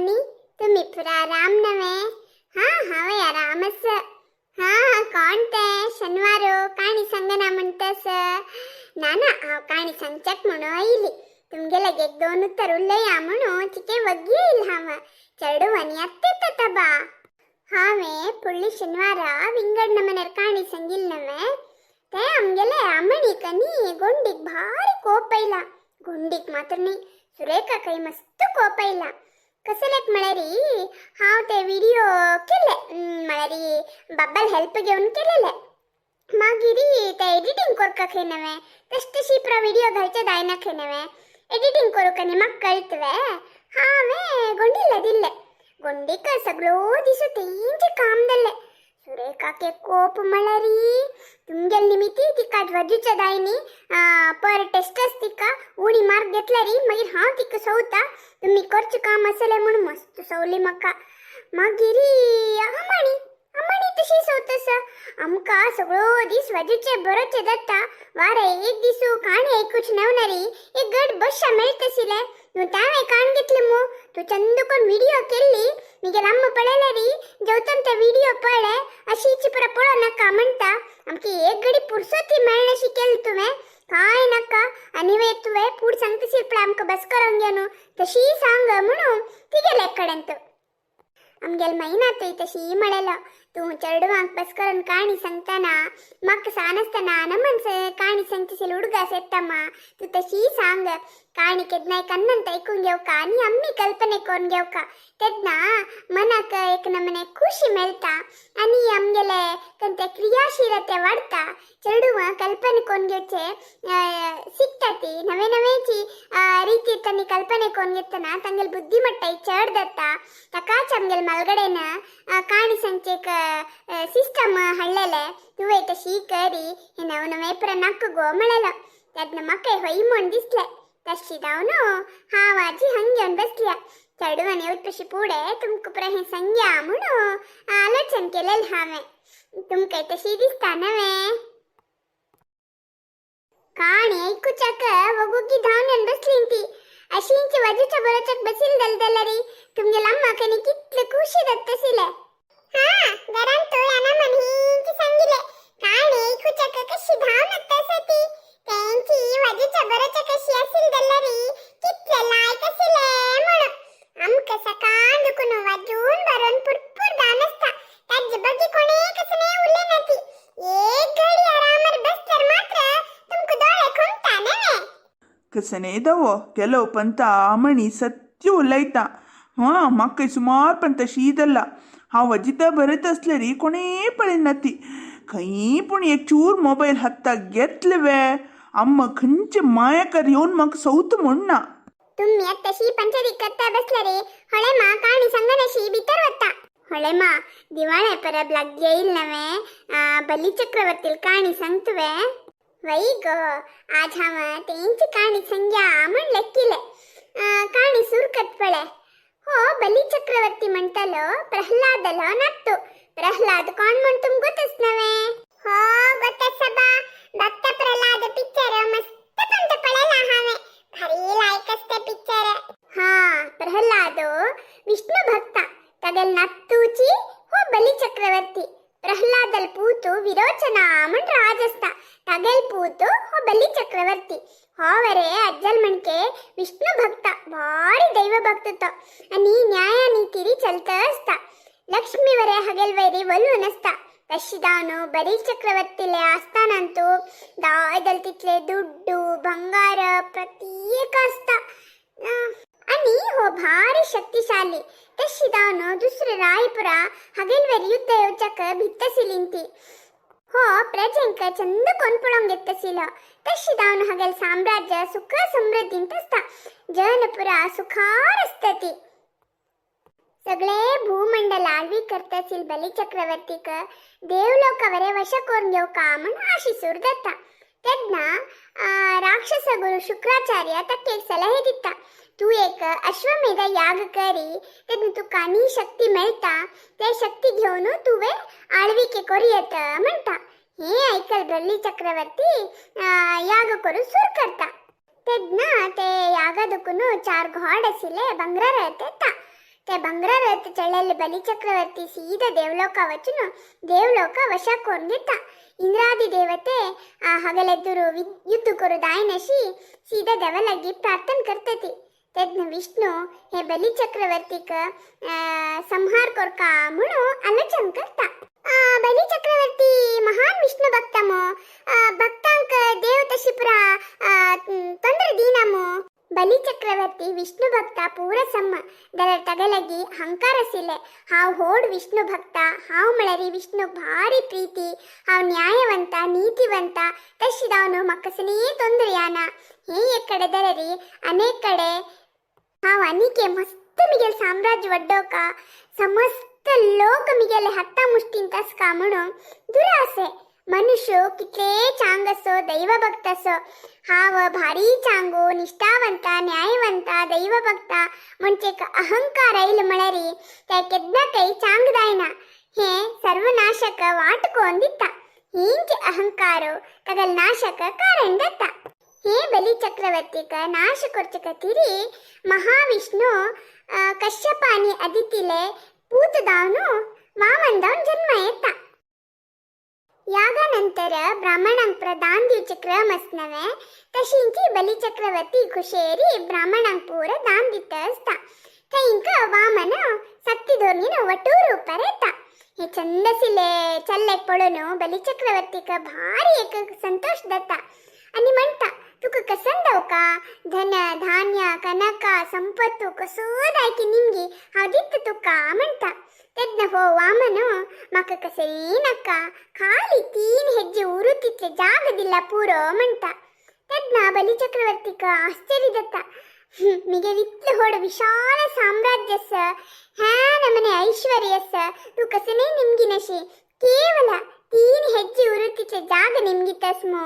आनी तुमी पुरा आराम नवे? हां, हांवय आराम आसा. हां, कोण तें शनिवार काणी सांगना म्हणटस? ना ना, हांव काणी सांगच्याक म्हणून आयली. तुमगे लागी एक दोन उतर उलया म्हणून चिके वग्गी येयल हांव. चेडू आनी अत्तेत बा. हांवें फुडले शनिवार विंगड नमनेर काणी सांगिल नवे, ते आमगेले अम्मणीक आनी गोंडीक भारी कोप आयला. गोंडीक मात्र न्ही, सुरेखाकय मस्त कोप आयला. कसलेक म्हळ्यारी हांव ते व्हिडिओ केले, म्हळ्यारी बाब्बाल हेल्प घेवन केलेले. मागीर ते एडिटींग करपाक खंय नवे, तश तशी पुरा व्हिडिओ घालचे जायना खंय नवे. एडिटींग करूंक आनी म्हाका कळटवे? हांवें गोंडीला दिल्ले. गोंडीक सगळो दिसो तेंचे काम जाल्लें. सुरेखाके कोप म्हळ्यारी तुमगेल निमिती तिका वजुच्या दायनी पर टेस्टच तिका उणी मार्क घेतल्यारी मागीर हांव तिका सवता, तुमी करचें काम आसलें म्हूण मस्त सवली म्हाका. मागीर अमाणी अमाणी तशी सवतस, आमकां सगळो दीस वाजूचे बरोचे जाता. वारे एक दिसू काणी आयकुच नवनारी एक गड बश्शा मेळतशिले. तूं तांवें काण घेतले मू, तूं चंद कोण व्हिडिओ केल्ली. मिगेल अम्मा पळयल्यारी जेवतन ते व्हिडिओ पळय अशीच पुरा पळो नाका म्हणटा. आमकी एक घडी पुरसोती मेळनाशी केली तुवें. काय नाका आनी वे तुवें फूड सांगतशील पळय आमकां बस करोंक घेवन, तशी सांग म्हणून तिगेले कडेन. आमगेल मैनातूय तशी म्हणलेलो, तूं चेडवांक बस करून काणी सांगतना म्हाका सान आसतना नमन काणी सांगतशील उडगास येता. तूं तशी सांग काणी, केन्नाय कन्नंत आयकूंक घेवका आनी आमी कल्पने करून घेवका, तेन्ना मनाक एक नमने खुशी मेळटा आनी आमगेले ते क्रियाशीलते वाडटा. चेडवां कल्पने करून घेवचे शिकता. ती नवे नवेची ರೀತಿ ತನ್ನ ಕಲ್ಪನೆ करून घेतना तांगेल बुद्धिमत्ता चड जाता. ताकाच आमगेल मलगडेन काणी सांगचे सिस्टम हाडलेले. तुवें तशी करी हे नव नवे पुरा नाक गो म्हणलेलो. तेन्ना म्हाका हय म्हूण दिसलें. तशी जावन हांव आजी हंग घेवन बसल्या. चेडवान येवपशी पुढे तुमकां पुरा हें सांगया म्हणून आलोचन केलेलें हांवें. तुमकां तशी दिसता नवे? काणी ऐकूच्याक वगुगी धांवन येवन बसली ती. अशींच वाजूच्या बरोच्याक बसील दलदलरी तुमगेल अम्माक आनी कितले खुशी जातशिले. हा, घरांत तूं अनामन हींच सांगिले, काणी ऐकूच्याक कशी धांवन येता ती, तेंची वाजूच्या बरोच्या कशी असील दल्लरी कितले लायक आशिल्ले म्हणून. आमकां सकाळ दुखून वाजून बरोवन पुरपूर जावन आसता. ताजे बगी कोणे कसं उलयना ती. एक घडी आरामार बसल्यार मात्र तुमकां दोळे खुमता नवे? कसने दवो ಕೆಲವು ಪಂತ ಅಮಣಿ सत्य उलयता. हां, म्हाका सुमार पण तशी जाल्ला. हांव अजिता बरयत आसल्यारी कोणें पळयना ती. खंयी पूण एक चूर मोबायल हाताक घेतले वे, अम्मा खंयचे मायाकर येवन म्हाका सवत म्हूण ना. तुम्ही आत्ताशी पंचायती करता बसल्या रे. होळेमा काणी सांगनाशी भितर वता. होळेमा, दिवाळे परब लागी येईल नवे, बली चक्रवर्तील काणी सांगतुवे? वै गो, आज हांव तेंची काणी सांग्या म्हण लेक्किले. काणी सुर पळे. हो बली चक्रवर्ती म्हणतालो प्रल्हादलो नात्तू. प्रल्हाद कोण म्हण तुम गोतच नवे? हो, गोतस बा. भक्त प्रल्हाद पिक्चर मस्त पंत पळयला हांवें. भारी लायक असते पिक्चर. हा, प्रल्हाद विष्णु भक्त. तगल नत्तूची हो बಲಿ चक्रवर्ती. ಪ್ರಹ್ಲಾದಲ್ ಪೂತು ವಿರೋಚನ म्हण ರಾಜಸ್ತ. ತಗಲ್ ಪೂತು ಹೋ ಬಲಿ ಚಕ್ರವರ್ತಿ. ಹೋವರೆ ಅಜ್ಜಲ್ ಮಣ್ಕೆ ವಿಷ್ಣು ಭಕ್ತ, ಭಾರಿ ದೈವ ಭಕ್ತತ आणि ನ್ಯಾಯ ನೀತಿರಿ ಚಲ್ತ ಅಸ್ತ. ಲಕ್ಷ್ಮೀವರೆ ಹಗಲ್ವೈರಿ ಒಲ್ಲು ಅನಸ್ತ. ತಶಿದಾನು ಬಲಿ ಚಕ್ರವರ್ತಿಲೆ ಆಸ್ಥಾನಂತೂ ದಾಯದಲ್ ತಿತ್ಲೆ ದುಡ್ಡು ಬಂಗಾರ ಪ್ರತ್ಯೇಕ असता. आणि हो भारी शक्तिशाली. तशिदाನು दुसरे रायपुರ ಹಗಲ್ವರಿ ಯುದ್ಧ ಯೋಚಕ ಭಿತ್ತಸಿಲಿಂತಿ. ಹೋ ಪ್ರಜೆಂಕ ಚಂದ ಕೊನ್ಪುಳೊಂಗೆತ್ತಸಿಲ. ತಶಿದಾನು ಹಗಲ್ ಸಾಮ್ರಾಜ್ಯ ಸುಖ ಸಮೃದ್ಧಿಂತಸ್ತ. ಜನಪುರ ಸುಖಾರಸ್ತತಿ. सगळे भूमंडल आळवी करतासील बली चक्रवर्तीक देवलोकावरे वಶ करून घेवका म्हण आशिसूर जाता. तेन्ना राक्षस गुरु शुक्राचार्य ताका एक सलहे दिता, तूं एक अश्वमेध याग करी, तेन्ना तुका नी शक्ती मेळटा, ते शक्ती घेवन तुवें आळविके करूं म्हणटा. हे ऐकल बली चक्रवर्ती याग करून सुर करता. तेन्ना ते यागा दुखून चार घोड आशिल्ले भांगरा येता. ते भांगरा रथ चडलेले बली चक्रवर्ती सीधा देवलोका वचून देवलोक वशा करून घेता. इंद्रादी देवते हगलेदुरु युद्ध करू दायनशी सीधा देवा लागीं प्रार्थना करता ती. तेन्ना विष्णू हे बली चक्रवर्तीक संहार करका म्हणून आलोचन करता. बली चक्रवर्ती महान विष्णू भक्त मो, भक्तांक देव तशी पुरा ತೊಂದರೆ ದೀನಮು. ಬಲಿ ಚಕ್ರವರ್ತಿ ವಿಷ್ಣು ಭಕ್ತ ಪೂರ ಸಮ್ಮ ದರ ತಗಲಗಿ ಅಹಂಕಾರ ಸಿಲೆ. ಹಾವ್ ಹೋಡ್ ವಿಷ್ಣು ಭಕ್ತ, ಹಾವ್ ಮಳರಿ ವಿಷ್ಣು ಭಾರಿ ಪ್ರೀತಿ, ಹಾವ್ ನ್ಯಾಯವಂತ ನೀತಿವಂತ, ತಶಿದವನು ಮಕ್ಕಸನೇ ತೊಂದರೆಯಾನ. ಹೇ ಎಕ್ಕಡೆ ದರರಿ ಅನೇಕ ಕಡೆ ಹಾವ್ ಅನಿಕೆ ಮಸ್ತ್ ಮಿಗೆಲ್ ಸಾಮ್ರಾಜ್ಯ ವಡ್ಡೋಕ ಸಮಸ್ತ ಲೋಕ ಮಿಗೆಲ್ ಹತ್ತ ಮುಷ್ಟಿನ್ ತಸ್ಕಾಮಣು ದುರಾಸೆ. ಮನುಷ್ಯ ಕಿತ್ಲೇ ಚಾಂಗಸೋ ದೈವ ಭಕ್ತಸೋ, ಹಾವ ಭಾರಿ ಚಾಂಗು ನಿಷ್ಠಾವಂತ ನ್ಯಾಯವಂತ ದೈವ ಭಕ್ತ ಮುಂಚೆಕ ಅಹಂಕಾರ ಇಲ್ಲ ಮಳರಿ ते ಕೆದ್ನ ಕೈ ಚಾಂಗದಾಯನ ಹೇ ಸರ್ವನಾಶಕ ವಾಟುಕೊಂದಿತ್ತ. ಹಿಂಚೆ ಅಹಂಕಾರೋ ತಗಲ್ ನಾಶಕ ಕಾರಣದತ್ತ. ಹೇ ಬಲಿ ಚಕ್ರವರ್ತಿಕ ನಾಶ ಕೊರ್ಚಕ ತಿರಿ ಮಹಾವಿಷ್ಣು ಕಶ್ಯಪಾನಿ ಅದಿತಿಲೆ ಪೂತದಾವನು ವಾಮನ್ದವನ್ ಜನ್ಮ ಎತ್ತ. ಯಾಗ ನಂತರ ಬ್ರಾಹ್ಮಣಂಗ್ ಪ್ರದಾನ್ ದಿವಚ ಕ್ರಮಸ್ನವೆ ತಶಿಂಚಿ ಬಲಿ ಚಕ್ರವರ್ತಿ ಖುಷೇರಿ ಬ್ರಾಹ್ಮಣಂಗ್ ಪೂರ ದಾನ್ ದಿತ್ತ ಅಸ್ತ. ಥೈಂಕ ವಾಮನ ಸಕ್ತಿ ಧೋರ್ನಿನ ವಟು ರೂಪರೇತ. हे ಚಂದಸಿಲೆ ಚಲ್ಲೆಕ್ पळोवन बली चक्रवर्तीक भारी एक संतोष जाता आनी म्हणटा, तुका कसन दवका धन धान्य कनक संपत्तु कसो जाय की निमगी हांव दिता तुका म्हणटा. तेन्ना हो वामन म्हाका कसलें नाका, खाली 3 हेज्जे उरूं तितले जाग दिला पुरो म्हणटा. तेन्ना बली चक्रवर्तीक आश्चर्य जाता, मिगेल इतलें व्हड विशाल साम्राज्य आसा, ह्या नमने ऐश्वर्य आसा, तूं कसलें निमगिनशी, केवल 3 हेज्जे उरूं तितले जाग निमगितास मू,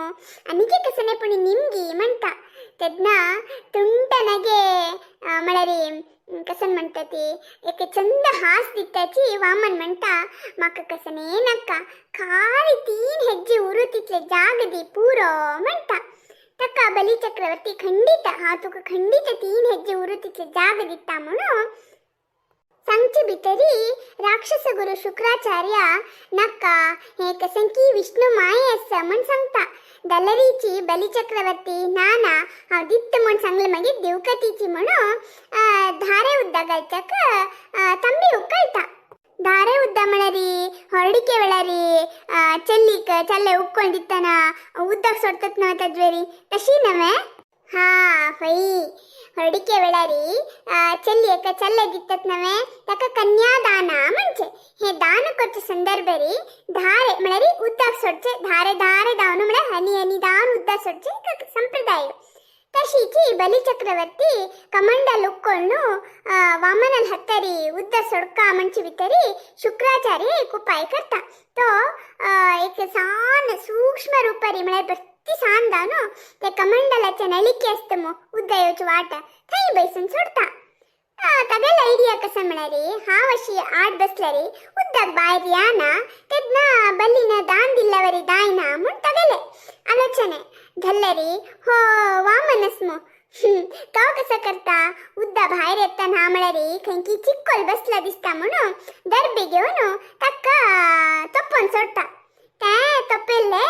आनीक कसलें पूण निमगी म्हणटा. तेन्ना तुंटनगे म्हळ्यार कसन म्हणटा ती एक चंद हास दिताची वामन म्हणटा, म्हाका कसलें नाका, खाली 3 हेज्जे उरूं तितले जाग दी पुरो म्हणटा. ताका बली चक्रवर्ती खंडित हांव तुका खंडित 3 हेज्जे उरूं तितले जाग दिता म्हणून सांगचे भितरी राक्षस गुरु शुक्राचार्य नाका हे कसंकी विष्णू माये आसा म्हण सांगता. दलरीची बली चक्रवर्ती ना ना हांव दित्त म्हण सांगलें मागीर देवकतीची म्हणून धारे उद्दा घालच्याक तांबी उकळटा. ಧಾರೆ ಉದ್ದ ಮಳರಿ ಹೊರಡಿಕೆ वेळारी ಚೆಲ್ಲಿಕ್ ಚಲ್ಲೆ ಉಕ್ಕೊಂಡು ದಿತ್ತನ ಉದ್ದಕ್ಕೆ ಸೊಡ್ತತ್ ನವ ತಜ್ವೇರಿ ತಶಿ ನವೆ. ಹಾ ಫೈ ಹೊರಡಿಕೆ वेळारी ಚೆಲ್ಲಿಯಕ ಚಲ್ಲೆ ದಿತ್ತತ್ ನವೆ ತಕ ಕನ್ಯಾದಾನ ಮಂಚೆ. ಹೇ ದಾನ ಕೊಚ್ಚ ಸಂದರ್ಭರಿ ಧಾರೆ ಮಳರಿ ಉದ್ದಕ್ಕೆ ಸೊಡ್ಚೆ ಧಾರೆ ಧಾರೆ ದಾವನು ಮಳೆ ಹನಿ ಹನಿ ದಾವನು ಉದ್ದ ಸೊಡ್ಚೆ ಸಂಪ್ರದಾಯ. ತಶೀಚಿ ಬಲಿ ಚಕ್ರವರ್ತಿ ಕಮಂಡಲ್ ಉಕ್ಕೊಂಡು ವಾಮನಲ್ ಹತ್ತರಿ ಉದ್ದ ಸೊಡ್ಕ ಮಂಚಿ ಬಿತ್ತರಿ ಶುಕ್ರಾಚಾರ್ಯ एक उपाय करता. तो एक सान सूक्ष्म रूपारी म्हळ्यार बस्ती सान दावनु ते कमंडलाचे नळिके आसता मू उद्द येवची वाट थंय बैसून सोडता. तगेल ಐಡಿಯಾ कस म्हळ्यार हांव अशी आड बसल्यारी उद्दाक भायर याना तेन्ना बलीन दान दिल्ल्यावरी दायना म्हूण तगेले आलोचने धल्ल्यारी हो वामनस्मो तो कसं करता उद्दा भायर येताना म्हळ्यार खंयची चिक्कोल बसला दिसता म्हणून दर्बे घेवन ताका तोपून सोडता. ते तोपेल्ले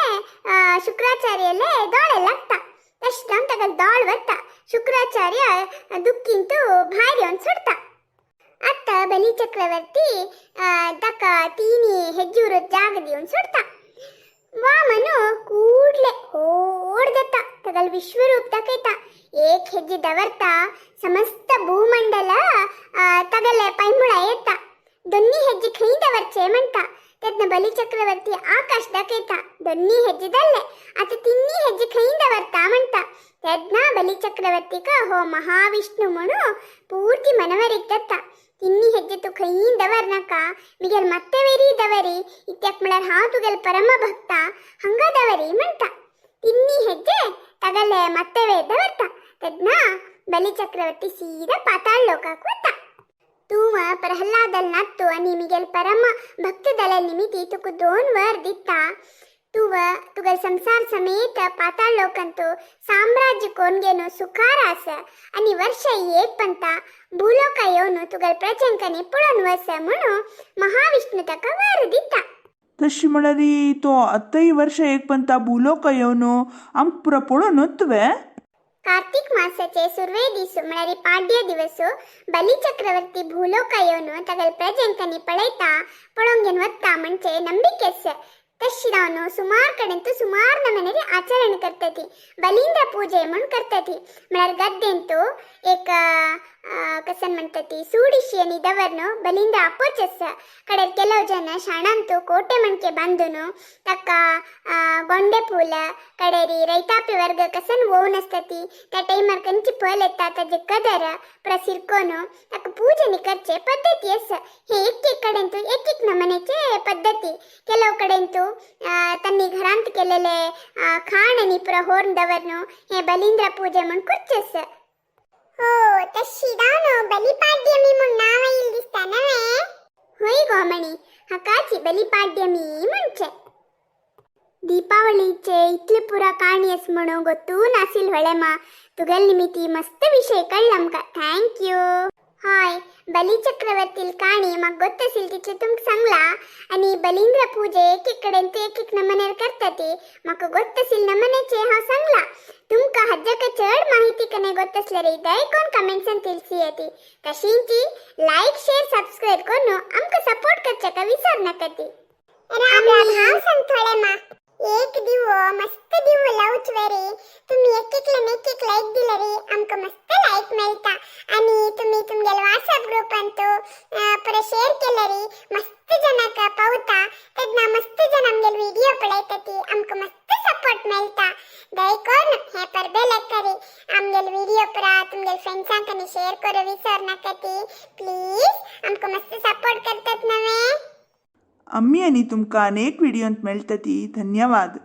शुक्राचार्यले दोळे लागता. तशें जावन ताका दोळ वता. शुक्राचार्य दुख्खींतू भायर येवन सोडता. आतां बली चक्रवर्ती ताका 3 हेज्जे उरत जाग दिवन सोडता. वामನು ಕೂಡ್ಲೆ ಓಡ್ದತ್ತ ತಗಲ್ ವಿಶ್ವರೂಪ दाखयता. एक ಹೆಜ್ಜೆ ದವರ್ತಾ ಸಮಸ್ತ ಭೂಮಂಡಲ ತಗಲೆ ಪೈಮುಳ येता. दोन्ही हेज्जे खंय दवरचे म्हणटा. तेन्ना बली चक्रवर्ती आकाश दाखयता. दोन्ही हेज्जे धरले आतां तिन्ही हेज्जे खंय दवरता म्हणटा. तेन्ना बली चक्रवर्तीक हो महाविष्णू म्हणून पूर्ती मनवरीक जाता. तिन्ही हेज्जे तूं खंय दवरनाका, मिगेल ಮತ್ತೆ ವೇರಿ ದವರಿ, ಇತ್ಯಾಕ್ म्हळ्यार हांव तुगेल परम भक्ता हंगा दवरी म्हणटा. तिन्ही हेज्जे तगले ಮತ್ತೆ ವೇ ದವರ್ता. तेन्ना बली चक्रवर्ती सीधा पाताळ लोकाक वता. तूं प्रहलादल नात्तू आनी मिगेल परम भक्त दल निमिती तुका 2 वर दिता. तूं तुगेले संसार समेत पाताळ लोकांतु साम्राज्य कोणगेನು सुखार आस आनी वर्ष एक पंता भूलोका येवन तुगेले प्रजंकनी पळोवन वस म्हणून महाविष्णू ताका वर दिता. तशी म्हळ्यार तो आतांय वर्ष एक पंता भूलोका येवन आमकां पुरा पळोवन वतवे. कार्तिक मासाचे सुर्वे दीस म्हळ्यार पाड्य दिवस बली चक्रवर्ती भूलोಕ येवन तगल प्रजंकनी पळयता, पळोवंक वता म्हणजे ನಂಬಿಕೆ. तशी सुमार कडेन सुमार नमूने आचरण करतती. बलींद्र ಪೂಜೆ म्हण करतती. म्हळ्यार गद्देंतु एक कसन म्हणतती ಸೂಡಿಶಿ आणि ದವರ್ನು ಬಲಿಂದ್ರ ಅಪ್ಪೋಚಸ್. ಕಡೆ ಕೆಲವು ಜನ ಶಾಣಂತು ಕೋಟೆ ಮಣ್ಕೆ ಬಂದುನು ತಕ್ಕ ಗೊಂಡೆ ಪೂಲ ಕಡೇರಿ ರೈತಾಪಿ ವರ್ಗ ಕಸನ್ ಓವನಸ್ತತಿ त्या ಟೈಮರ್ ಕಂಚಿ ಪಲ್ ಎತ್ತ ताजे कदर प्र सिरकोನು तक पूजನೆ करचे पद्धती अस. हे एक एक कडेंतु एक एक नमनेचे पद्धती. ಕೆಲವು ಕಡೆಂತು ತನ್ನಿ घरांत केलेले खाण आणि पुरा होर्न दवरನು हे बलिंद्र पूजे म्हण करचेस. हो, तशी दानो बलिपाड्यमी म्हण नाव येईल दिसता नवे. होय गोमणी, हाकाची बलिपाड्यमी म्हणचे. दीपावलीचे इतले पुरा काणी आस म्हणून गोत्तू नासील होळेमा. तुगेल निमिती मस्त विषय कळ्ळ आमकां. Thank you. हाय, बली चक्रवर्तील काणी म्हाका गोत्त तितलें तुमकां सांगला आनी बलिंद्र पूजे एक एक कडेन एक एक नमनेर करता ती म्हाका गोत्त नमनेचे हांव सांगला. तुमकां हाज्याक चड माहिती कने गोत्त आसल्यार दयकोन कमेंट्सान ತಿಳಿಸಿ येती. तशींची लायक, शेअर, सबस्क्राईब करून आमकां सपोर्ट करच्याक विसर नाकाती. राम राम. हांव सांगतोळे मा, एक दिवो मस्त दिवो लावच वरी. तुम्ही एक एकल्यान एक एक लायक दिले रे आमकां मस्त लायक मेळटा आनी तुम्ही तुमगेले व्हॉट्सअप ग्रुपांतु परत शेअर केले रे मस्त जनाक पावता. तेन्ना मस्त जण आमगेले व्हिडिओ पळयता ती आमकां मस्त सपोर्ट मेळटा. दयकोन हे परबे करी आमगेले व्हिडिओ पुरा तुमगेले फ्रेंड्सांक आनी शेअर करू विसर नाकाती प्लीज. आमकां मस्त सपोर्ट करतात नवे. आम्ही आनी तुमकां अनेक व्हिडियोंत मेळटती. धन्यवाद.